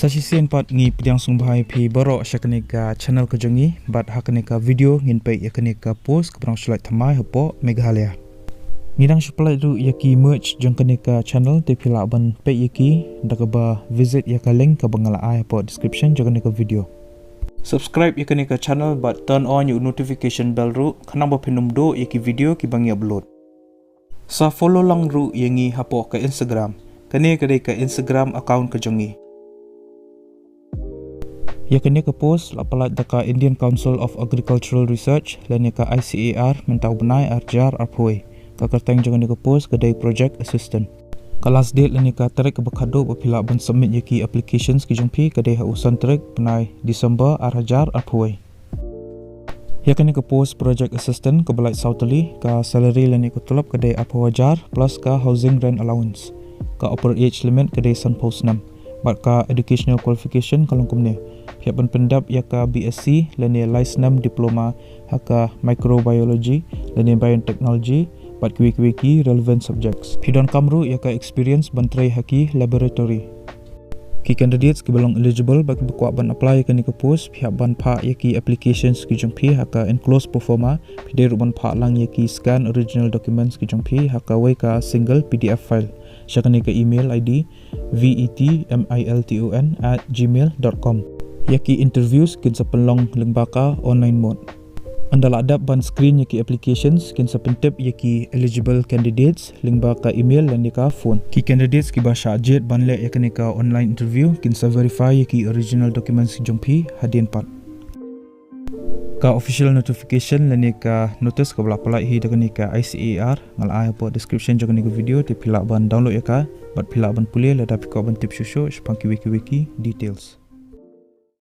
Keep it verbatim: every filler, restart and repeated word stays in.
Sa shisien pat ngi pdiang sngewbha ïa phi baroh sha kane ka channel ka jong ngi, bad ha kane ka video ngin peit ïa kane ka post kaba dang shu lait thymmai hapoh Meghalaya. Ngi dang shu pynlait ruh ïa ki merch jong kane ka channel, te phi lah ban peit ïa ki da kaba visit ïa ka link kaba nga la ai hapoh description jong kane ka video. Subscribe ïa kane ka channel bad turn on ïa u notification bell ruh, khnang ba phin ym duh ïa ki video kiba ngi upload. Sa follow lang ruh ïa ngi hapoh ka Instagram. Kane ka dei ka Instagram account ka jong ngi. Ïa kane ka post la pynlait da ka Indian Council of Agricultural Research lane ka I C A R mynta u bnai ar hajar arphew wei. Ka kyrteng jong kane ka post ka dei Project Assistant. Ka last date lane ka tarik kaba khatduh ba phi lah ban submit ïa ki applications ki jong phi ka dei ha u san tarik bnai December ar hajar arphew wei. Ïa kane ka post Project Assistant kaba lait saw tylli, ka salary lane ka tulop ka dei arphew hajar plus ka housing rent allowance. Ka upper age limit ka dei sanphew snem. Bad ka educational qualification ka long kumne: phi hap ban pyndep ïa ka B S c lane lai snem diploma ha ka microbiology lane biotechnology bad kiwei kiwei ki relevant subjects. Phi donkam ruh ïa ka experience ban trei ha ki laboratory. Ki candidates kiba long eligible bad kiba kwah ban apply ïa kane ka post, phi hap ban phah ïa ki applications ki jong phi ha ka enclosed proforma. Phi dei ruh ban phah lang ïa ki scan original documents ki jong phi ha kawei ka single P D F file sha kane ka email I D, V E T M I L T O N at gmail dot com. Ïa ki interviews kin sa pynlong lyngba ka online mode. Ynda la dep ban screen ïa ki applications, kin sa pyntip ïa ki eligible candidates lyngba ka email lane ka phone. Ki candidates kiba shah jied ban leh ïa kane ka online interview kin sa verify ïa ki original documents ki jong phi hadien pat. Ka official notification lane ka notice kaba la pynlait hi da kane ka I C A R nga la ai hapoh description jong kane ka video, te phi lah ban download ïa ka bad phi lah ban pule lada phi kwah ban tip shuh shuh shaphang kiwei kiwei ki details.